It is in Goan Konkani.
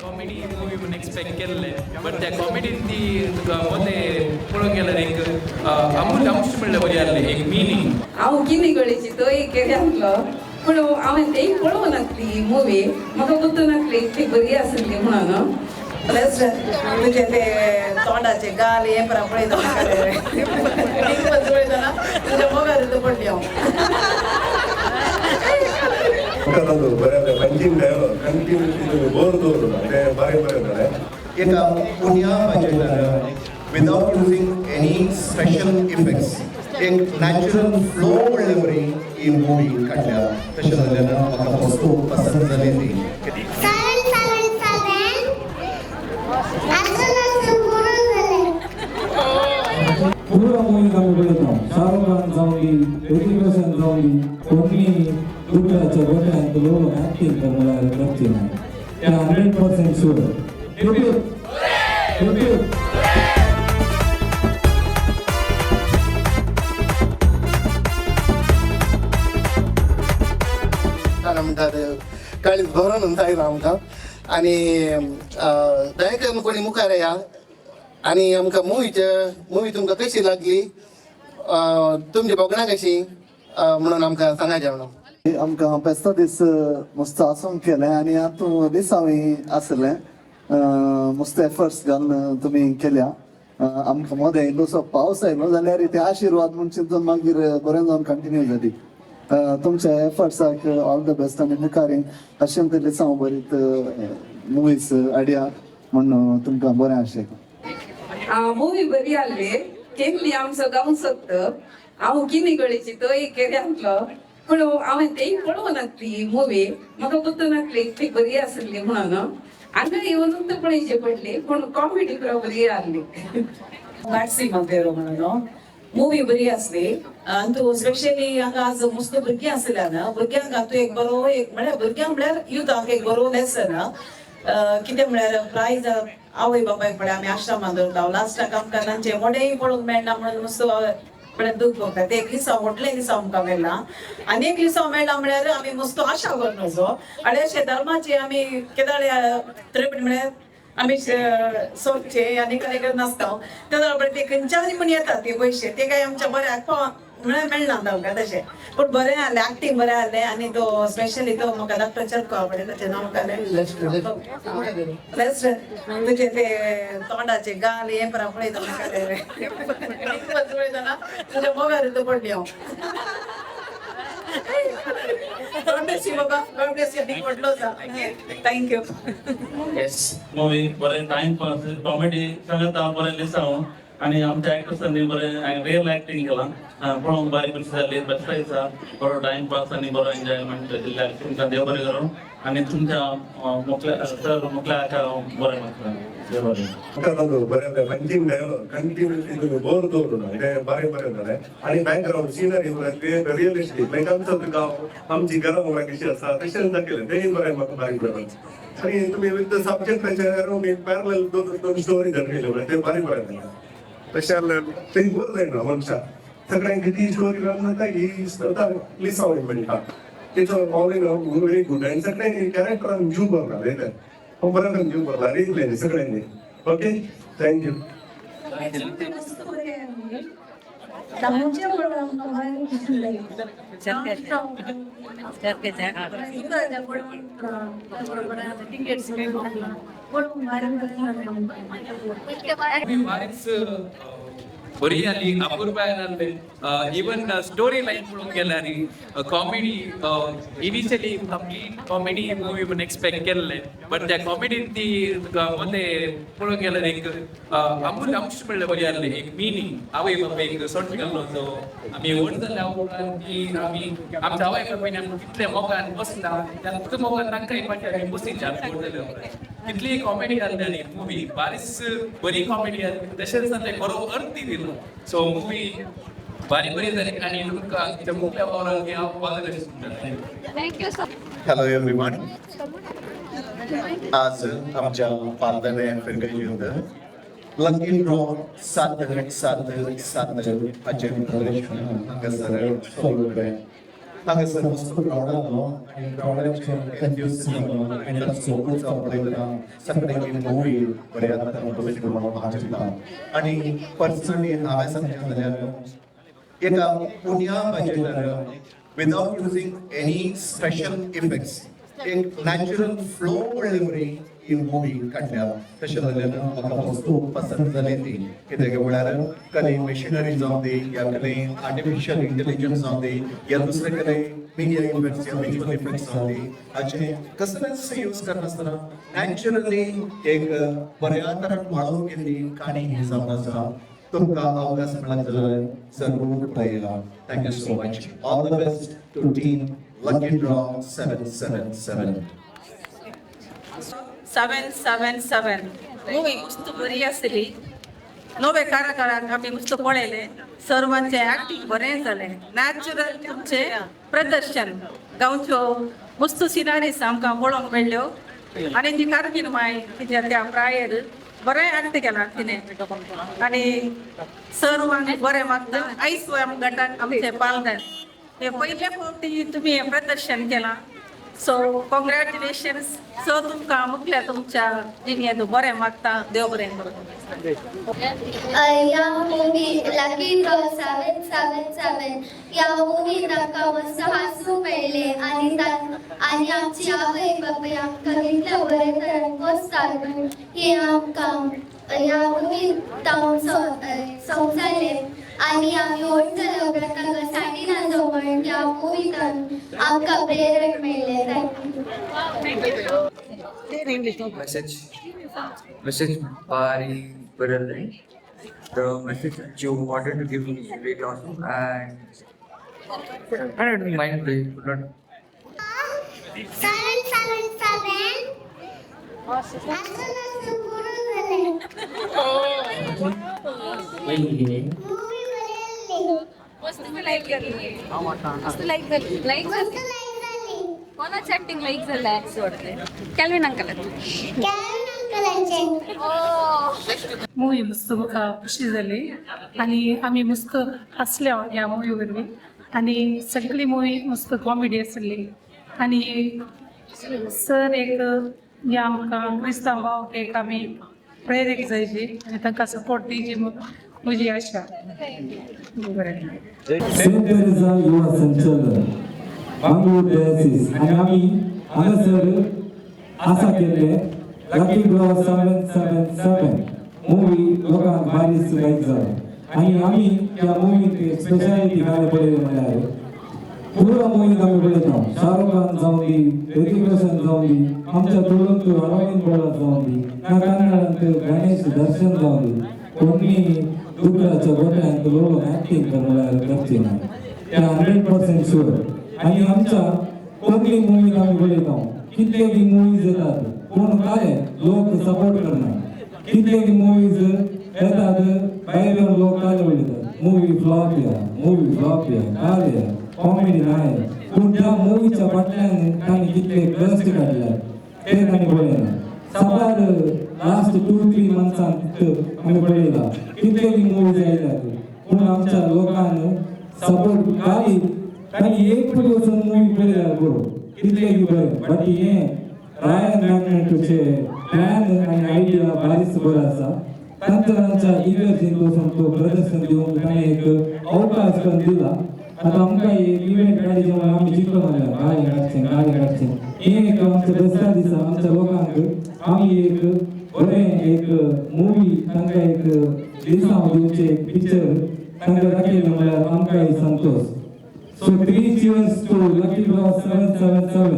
कॉमेडी मुवी म्हूण एक्सपेक्ट केल्ले, बट त्या कॉमेडीन ती तुका मोदें पळोवंक गेल्यार एक अमूल्य अंश म्हणल्यार बरी आहली, एक मिनींग. हांव किनी गळीची, तोय केऱ्यांतलो. पूण हांवें तेय पळोवंक नासली मुवी. म्हाका गुत्त नासली इतली बरी आसली म्हणून. प्लस तुजे ते तोंडाचे गाल हे परा पळयता म्हाका, पळयतना तुज्या मोगार पडली हांव. म्हाका बरें पंचींग डायलॉग कंटिन्युअसली बोर दवरना, तें बरें बरें जालें. एका उण्या बजेटान, without using any special effects, एक नॅचरल फ्लो म्हणले वरी ही मुवी काडल्या. तशें जाल्यार म्हाका वस्तू पसंत जाली ती. 7 7 7. अजून अजून पुरो जालें. पूरा मूवी आमी पळयता. शाहरुख खान जावं दी, ऋतिक रोशन जावं दी, कोणी दुबळ्याच्या गोट्यांत लोक ऍक्टिंग म्हळ्यार करची ना, ते 100% शुअर. हिप. काय म्हणटात, काळीज भरून जायना आमकां. आनी दया करून कोणी मुखार या आनी आमकां मुवीचे, मुवी तुमकां कशी लागली, तुमची भोगणां कशी म्हणून आमकां सांगाचें म्हणून. आमकां फेस्ता दीस मस्त आसूंक केलें आनी आतां दिसांनी आसलें. मस्त एफर्ट्स घालून तुमी केल्या. आमकां मदें इल्लोसो पावस आयलो जाल्यार ते आशिर्वाद म्हूण चिंतून मागीर बरें जावन कंटिन्यू जाली. तुमच्या एफर्ट्साक ऑल the best आनी मुखार अशें तरी लिसांव बरीत मुवीज आयडिया म्हूण तुमकां बरें आशें. मुवी बरी आहली. केल्ली आमचो गांवचोच. हांव किनी गळीची, तोय केऱ्यांतलो. पूण हांवें तेय पळोवंक नासली मुवी. म्हाका गुत्त नासली इतली बरी आसली म्हणून. हांगा येवन पळयची पडली. पूण कॉमेडी पुरा बरी आहली. मॅक्सी मंतेरो म्हणून मुवी बरी आसली. आनी तूं स्पेशली हांगा आज मस्त भुरगीं आसल्यान भुरग्यांक तूं एक बरो एक म्हळ्यार भुरग्यांक म्हळ्यार युथाक एक बरो लेसन. कितें म्हळ्यार प्रायज आवय बापायक पळय आमी आश्रमान दवरता, लास्टाक आमकां तांचे मोडेय पळोवंक मेळना म्हणून मस्त म्हळ्यार दूख भोगता. ते एक लिसांव, व्हडलें लिसांव आमकां मेळ्ळां आनी एक लिसांव मेळ्ळां म्हळ्यार आमी मस्त आशा करून वचो. आनी अशें धर्माचे आमी केदाळे त्रिपट म्हळ्यार आमी सोदचे आनी कडेन नासता तेन्ना पळय ते खंयच्यान म्हूण येतात ते पयशे, ते काय आमच्या बऱ्याक म्हळ्यार मेळना तांकां तशें. पूण बरें आहलें, एक्टींग बरें आहलें. आनी तो स्पेशली तो म्हाका डॉक्टर चरको आवडले, ताचें नांव काडलें. प्लस तुजे ते तोंडाचे गाल हे परा पळयता म्हाका, पळयतना तुज्या मोगार पडली हांव. God bless you बाबा, God bless you. पडलो. Thank you. Yes, movie बरें टायम पास, कॉमेडी सांगता, बरें लिसांव आनी आमच्या एक्टर्सांनी बरें रियल ऍक्टिंग केलां. पळोवंक बारीक कशी जाली, बेस्ट आसा. बरो टायम पास आनी बरो एन्जॉयमेंट दिल्ल्या तुमकां देव बरें करूं आनी तुमच्या मुखल्या सर मुखल्या बरें मागता. देव बरें. म्हाका बरें पंचींग डायलॉग कंटिन्युअसली बोर दवरना, तें बरें बरें जालें. आनी बॅकग्रावंड सिनरी रियलिस्टीक, लायक आमचो गांव, आमची घरां कशी आसा तशेंच दाखयलें. तेंय बरें, म्हाका बारीक बरें. आनी तुमी विथ सब्जेक्टाचेर पॅरल दोन दोन स्टोरी दाखयल्यो, तें बारीक बरें जालें. तशें जाल्यार तें बोर जायना मनशाक. सगळ्यांक ती स्टोरी जाता ही लिसांव म्हणटा तेचो all in all very good. आनी सगळ्यांनी कॅरेक्टरान जीव भरला रे, ते बरें जीव भरला रे सगळ्यांनी. Okay, thank you. बारीच बरी जाली, अपुरबाय जाल्ले. इवन स्टोरी लायन पळोवंक गेल्यार comedy, initially complete comedy movie म्हूण एक्सपेक्ट केल्ले, बट त्या कॉमेडीन ती तुका मोदें पळोवंक गेल्यार एक अमूल्य अंश म्हणल्यार बरी आहली, एक मिनींग. आवय बापायक सोट गेल्लो जो आमी व्हड जाल्या उपरांत की आमी आमच्या आवय बापायन आमकां कितले मोगान बसला, त्या मोगान तांकां फाटी आमी बसिल्ले. आमी व्हड जाल्या उपरांत कितली कॉमेडी जाल्ली आनी मुवी बारीच बरी कॉमेडी जाली. तशेंच जालें, बरो अर्थ दिलो. सो मुवी बारीक बरी जाली आनी तुमकां तुमच्या मुखल्या वावराक हांव all the best. Thank you sir. Hello everyone. आज आमच्या पालदने फिरगजींत लकी ड्रॉ 7 7 7 हाचें प्रदर्शन हांगासर चलूं. हांगासर मस्त क्रावड आसलो आनी क्रावडाचेर एन्थुसियाझम आनी तांचो उत्साह पळयतना सगळे मूवी बऱ्या तरेन पळोवची म्हणून हांव चिंतता. आनी पर्सनली हांवें सांगचें जाल्यार, एका उण्या बजेटार, without using any special effects, एक नॅचरल फ्लो म्हणले वरी ही मुवी काडल्या. तशें जाल्यार म्हाका वस्तू पसंत जाली ती. कित्याक म्हळ्यार कडेन मशिनरी जावं दी, या कडेन आर्टिफिशियल इंटेलिजन्स जावं दी, या दुसरे कडेन मिडिया इफेक्ट्स या विज्युअल इफेक्ट्स जावं दी, हाचे कसलेच यूज करनासतना नॅचरली एक बऱ्या तरेन वाळोवन गेल्ली काणी ही जावन आसा. तुमकां अवकाश मेळत जाल्यार जरूर पळयला. Thank you so much. All the best to team Lucky Draw 777. 777 movie मस्त बरी आसली. नवे काराकाराक आमी मस्त पळयले. सर्वांचे ऍक्टिंग बरें जालें. नॅचरल तुमचें प्रदर्शन, गांवच्यो मस्त सिनरीज आमकां पळोवंक मेळ्ळ्यो आनी ती कारकीन माय तिच्या त्या प्रायेर बरें ऍक्ट केलां तिणें आनी सर्वांक बरें मागता. आयस गटाक आमचे पालकान हे पयले फावटी तुमी हें प्रदर्शन केलां, सो कॉंग्रॅच्युलेशन्स. सो तुमकां मुखल्या तुमच्या जिणेंत बरें मागता. देव बरें करूं. ह्या मुवी लकी ड्रॉ 777 ह्या मुवीन आमकां मस्त हांसूंक मेळ्ळें आनी आमची आवय बापूय आमकां कितले बरे तरेन पोसतात हें आमकां ह्या मुवीन समजलें आनी आमी व्हड जाल्या उपरांत तांकां सांडिना जावं म्हण ह्या मुवींत आमकां प्रेरण मेळ्ळें. Thank you. Message, message by Baralai. The message that you wanted to give was really awesome and I don't mind playing, but not 777. हांसून हांसून पुरो जालें. मूवी बरी आसली. मस्त लाईक झाली, मस्त लाईक झाली, लाईक मस्त झाली. लायक जाली. कोणाची ऍक्टिंग लाईक झालं वाटते? Calvin uncle. कॅल्विन अंकलाचे. मूवी मस्त म्हाका खुशी जाली आनी आमी मस्त हांसले ह्या मुवी वरवीं आनी सगळी मुवी मस्त कॉमेडी आसली आनी सर एक ह्या आमकां क्रिस्तांव भावक एक आमी प्रेरीत जायची आनी तांकां सपोर्ट दिवची म्हजी आशा. बरें. सेंट तेरेझा युवा संचलन, मंगळूर डायसिस आनी आमी हांगासर आसा केल्ले लकी ड्रॉ 777 मुवी लोकांक बारीस लायक जालो आनी आमी त्या मुवींत स्पेशालिटी काय पळयली म्हळ्यार, पुरा मुवींत आमी पळयता, शाहरुख खान जावं दी, ऋतिक रोशन जावं दी, आमच्या तुळूंत अरविंद बोळात जावं दी, ना कन्नडांत गणेश दर्शन जावं दी, कोणी दुकराच्या गोट्यांत लोळून ऍक्टिंग कर म्हळ्यार करची ना, ते 100% शुअर. आनी आमच्या कोंकणी मुवीन आमी पळयता, कितले बी मुवीज येतात पूण काय लोक सपोर्ट करना. कितले बी मुवीज येतात, भायर येवन लोक काय उलयतात, मुवी फ्लॉप या, मुवी फ्लॉप या, काय या, कॉमेडी नाय. पूण त्या मुवीच्या फाटल्यान तांणी कितले कश्ट काडल्या ते तांणी पळयना. साबार लास्ट 2-3 मंथ्सांत आमी पळयला, कितले बी मुवीज आयल्यात पूण आमच्या लोकांक सपोर्ट काय तांणी एक पयली वचून मुवी पळयल्यार बरो, कितले बी बरें. बट हें रायन मॅग्नेटचे प्लॅन आनी आयडिया बारीच बरो आसा. तांच्या तांच्या इगर्जीन वचून तो प्रदर्शन दिवंक ताणें एक अवकाश करून दिला. आतां आमकां एक इव्हेंट काडीचे म्हणल्यार आमी जिखलो म्हणल्यार गाडी काडचें, गाडी काडचें, हें एक आमच्या बेस्ता दिसा आमच्या लोकांक आमी एक बरें एक मुवी तांकां एक दिसांव दिवचें एक पिक्चर तांकां दाखयलें म्हणल्यार आमकां Santosh. So three cheers to Lucky Draw 777.